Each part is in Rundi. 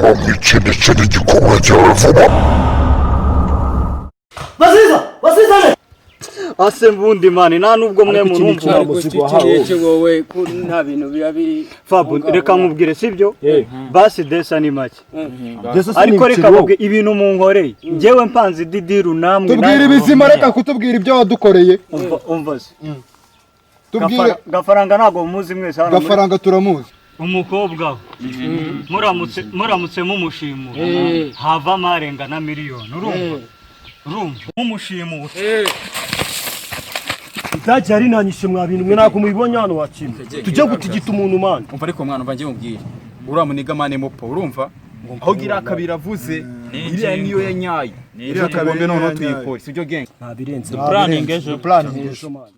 Ikindi gikumwe cyawe vuba. Baziza, bazizane. Ase mbundi man, nta nubwo mwe Ariko iki ni murumva. ikibazo. Muzigo wahawe. Iki wowe ko nta bintu biba biri. Fabu, reka nkubwire, sibyo? Basi desa ni make. Desa si Ariko ni reka ibiceri. nkubwire ibintu munkoreye. Njyewe mpanze ididiru namwe. Tubwire ibizima, reka kutubwira ibyo wadukoreye. Umva, umva se. Tubwire. Gafaranga ntabwo muzi mwese hano Gafaranga turamuzi. Umukobwa we muramutse mumushimura havamo arenga na miliyoni, urumva? Urumva mumushimura. Idage yari nanyishe mwa bintu mwe, ntabwo mubibonye hano wakina. Tujye gutigita umuntu, man. Umva ariko mwana, umva njye mubwire, uriya muniga man mupo, urumva aho gira kabiri avuze, iriya niyo ya nyayo, iriya tugombe noneho tuyikore, sibyo gang? Nta birenze. Planning ejo. Planning ejo. Ejo, man.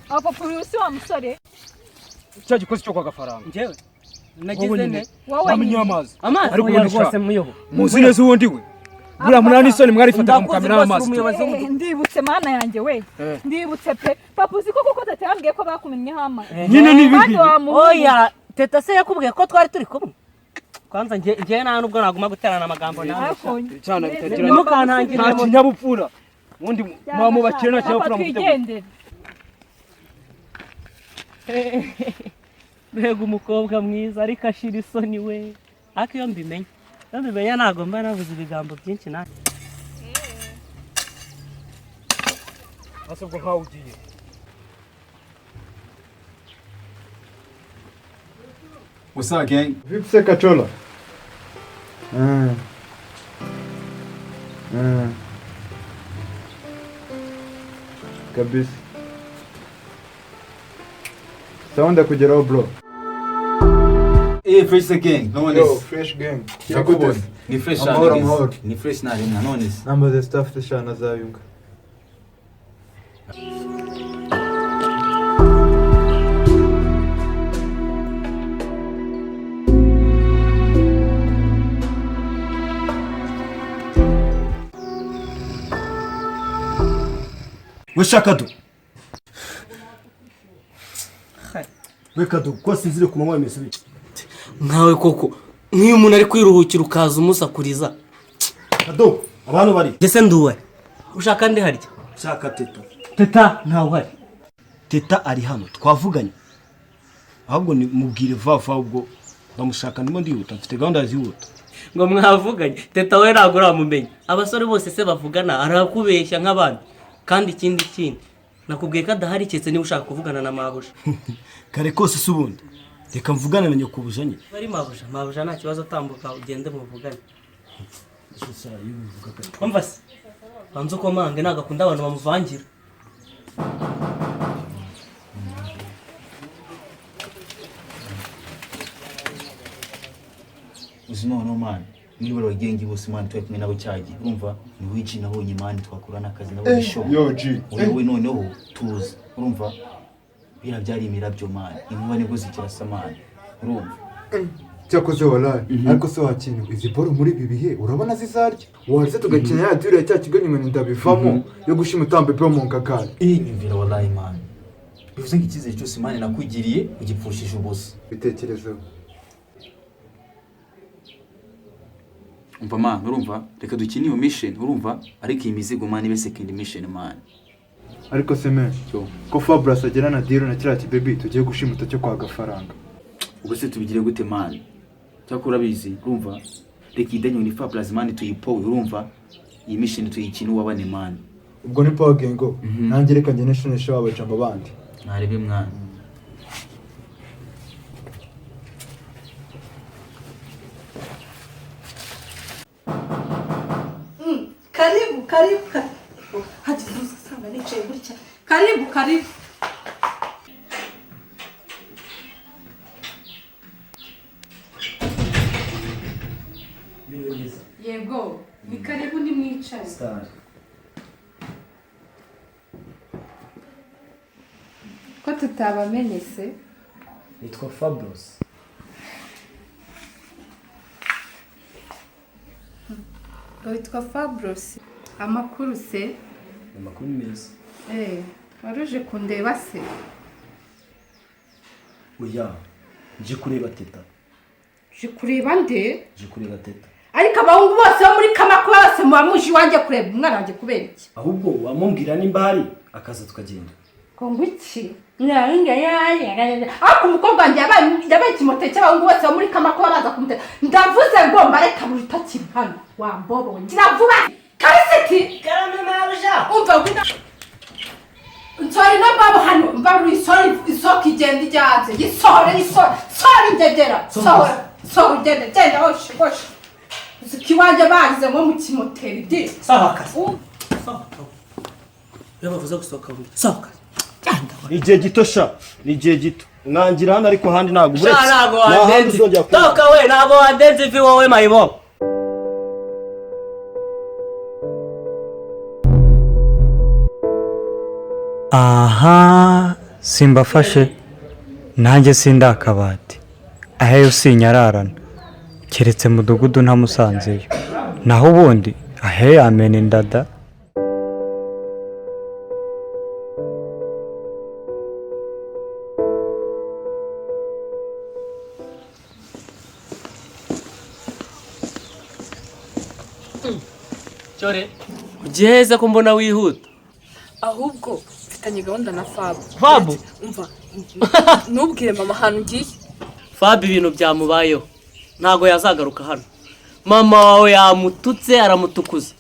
Aho papa, uyu si wa musore? Cya gikozi cyo kwa Gafaranga. Njyewe nagize nte? Wowe Wamenye nyine. amazi. Amazi? Ariko Oya ubundi rwose sha muyobo. Muzi neza uwundi we buriya munani isoni mwarifataga Ndakuzi mukamena rwose, amazi. umuyobozi Eh, ndibutse mana yanjye we, ndibutse pe. Papa, uzi ko koko tata yambwiye ko bakumennyeho amazi? Nyine ni ibi Kandi ngibi. wa muhungu. Oya, teta se yakubwiye ko twari turi kumwe? Kwanza njye nta nubwo naguma guterana amagambo nawe. Ariko Cyana bitagira Ntimukantangire. nta kinyabupfura ubundi muba mubakire, nta Papa, kinyabupfura mufite. twigendere. Mbega umukobwa mwiza, ariko ashira isoni we! Ariko iyo mbimenya ntabwo mba navuze ibigambo byinshi nawe. Ase ubwo nkaho ugiye. What's up, gang? Vipi se, Kachola? Kabisa. Sawa, ndakugeraho bro. Eh, fresh gang, none Yo, se? fresh gang. Ndakubona. Ni fresh. Amahoro, cyane. amahoro. Ni fresh ntaremwa, none se? Nambaze staff eshanu azayunga. We shakado, we kado, ko sinzire ku manywa bimeze bite? Nkawe koko, nk'iyo umuntu ari kwiruhukira ukaza umusakuriza. Kado, abantu bari. Ese nduwe ushaka ndi harya? Shaka teta. Teta ntawe uhari. Teta ari hano, twavuganye. Ahubwo ni mubwire vuba vuba, ubwo ndamushaka, ndimo ndihuta, mfite gahunda zihuta. Ngo mwavuganye? Teta we ntabwo uramumenya. Abasore bose se bavugana? Arakubeshya nk'abandi. Kandi ikindi nakubwiye ko adahari, keretse niba ushaka kuvugana na mabuja. Kare kose se ubundi, reka mvugane na nyokubuja nyine. Bari mabuja, mabuja nta kibazo, tambuka ugende muvugane. Umva se, banza ukomange, ntabwo akunda abantu bamuvangira. Uzi noneho man, niba abagengi bose man twari kumwe nabo cyagiye, urumva ni wiji nabonye man twakorana akazi nabonye show. Yo G. Wowe noneho tuzi, urumva biriya byari imirabyo man, inkuba nibwo zikirasa man, urumva. Cyakoze waraye, ariko se wakintu izi boro muri ibi bihe urabona zizarya? Waretse tugakina ya dure ya cya kigo nyuma ndabivamo yo gushima bebe mu ngagari. Eh, nyumvira wallahi man, bivuze ngo icyizere cyose man nakugiriye ugipfushije ubusa. Bitekerezeho. Umva man, urumva reka dukine iyo mission, urumva, ariko iyi mizigo man ibe second mission man. Ariko se menshi ko Fabras agera na deal na kiriya kibebi tugiye gushimuta cyo kwa Gafaranga? Ubwo se tubigire gute man? Cyakora urabizi, urumva reka iyi danyo ni Fabras man tuyipowe, urumva iyi mission tuyikine uwabane man. Ubwo ni power gang go. Nanjye reka ngende nshimishe wabajamba bandi. Ntarebe mwana. Karibu, karibu, karibu. Hagize uza usanga nicaye gutya. Karibu, karibu. Yego, ni karibu, nimwicare. Ko tutabamenye se? Nitwa Fabros. Witwa Fabros. Amakuru se? Amakuru ni meza. Waruje kundeba se? Oya, nje kureba Teta. Nje kureba nde? Nje kureba Teta. Ariko abahungu bose bo muri Kamakwa bose muba muje iwanjye kureba umwana wanjye kubera iki? Ahubwo wamubwira nimba hari akaza tukagenda. Ngo ngwiki? Ariko umukobwa wanjye yabaye ikimote cy'abahungu bose bo muri Kamakwa baza kumuteta. Ndavuze ngo mbareka buri utakiri hano. Wa mbobo ngira vuba. Karisiti. Karame mabuja. Umva ngwino. Nsori no babo hano mbaru isori isoka igenda ijyanze. Yisohore isore. Sori ingegera. Sohora. Sohora ugende genda hoshi hoshi. Uzikiwanje bagize ngo mu kimoteri di. Sawa kazi. Sawa. Iyo bavuze gusohoka vuba. Sawa kazi. Igihe gito sha, ni igihe gito. Mwangira hano ariko handi ntabwo uretse. Ntabwo wadenze. Toka we, ntabwo wadenze ivi wowe mayibo. Aha, simbafashe nanjye sindakabati aheyo sinyararana keretse mudugudu ntamusanzeyo naho ubundi ahe yamena indada. Cyore ugeze ko mbona wihuta. Ahubwo mfitanye gahunda na Fab. Fab? Umva, nubwire mama ahantu ugiye. Fab ibintu byamubayeho ntago yazagaruka hano. Mama wawe yamututse aramutukuza.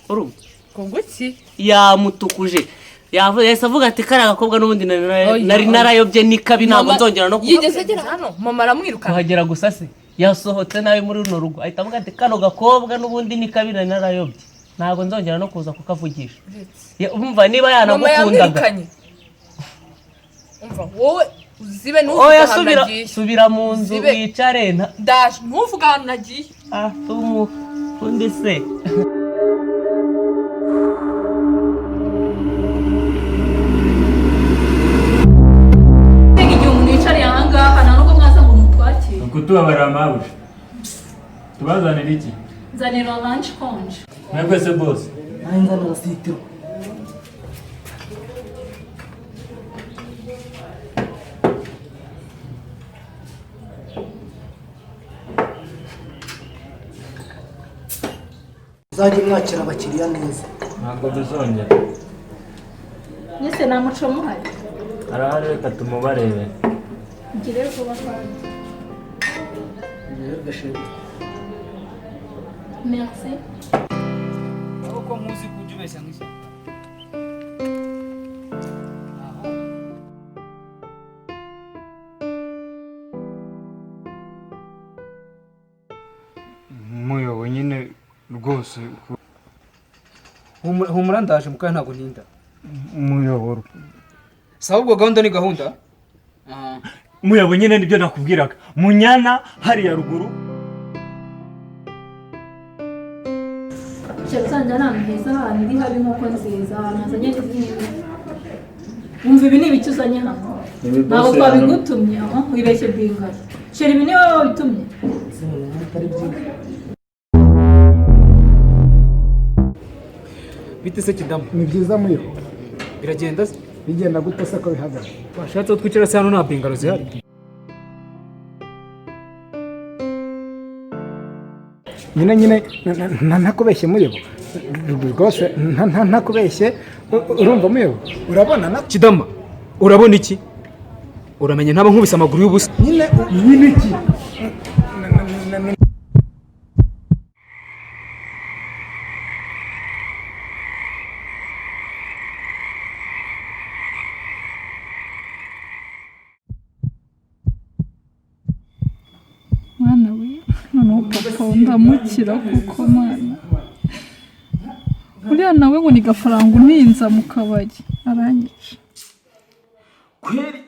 Urumva? Ngo iki? Yamutukuje. Yahise avuga ati kariya gakobwa n'ubundi nari narayobye ni kabi ntabwo nzongera no yigeze agera hano mama aramwirukana. Kuhagera gusa se yasohotse nabi muri runo rugo ahita avuga ati kano gakobwa n'ubundi ni kabi nari narayobye ntabwo nzongera no kuza kukavugisha. Umva niba yanagukundaga. Umva wowe uzibe ntuvuge ahantu nagiye. Subira mu nzu wicare. Ndaje ntuvuge ahantu nagiye. Ah tumu undi se. Igihe umuntu yicariye aha ngaha nta nubwo mwaza ngo mutwakire. Kutubabarira mabuja. Tubazanira iki? Nzanira lunch konje. Mwebwe se boss? Nanjye nzanira sitiro. Muzajye mwakira abakiriya neza. Ntabwo bizongera. Nese nta muco muhari. Arahari reka tumubarebe. Ngire vuba kandi. Merci. Uko nkuzi kujya ubeshya nk'ishyaka. Muyobo nyine rwose. Humura ndaje mukanya ntabwo ntinda. Muyoboro. Sawa ubwo gahunda ni gahunda. Muyobo nyine nibyo nakubwiraga. Munyana hariya ruguru. Uzanjya ahantu heza ahantu iri haba inkoko nziza ahantu hazanye n'izindi. Wumva ibi ni ibiki uzanye hano? Ntabwo twabigutumye aho wibeshye bingaro. Sheri ibi ni wowe wabitumye. Bite se kidamu? Ni byiza muyo. Biragenda se? Bigenda gute se ko bihagaze? Washatse aho twicara se hano nta bingaro zihari. Nyine ntakubeshye muyobo. Rwose ntakubeshye urumva muyobo. Urabona na Kidama. Urabona iki? Uramenye ntaba nkubise amaguru y'ubusa. Nyine iki? Mwana we noneho papa ndamukira kuko mwana uriya nawe ngo ni gafaranga uninza mu kabari aranyica kweri.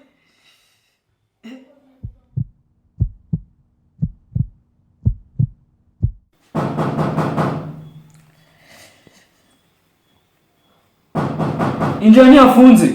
Injira ntiyafunze.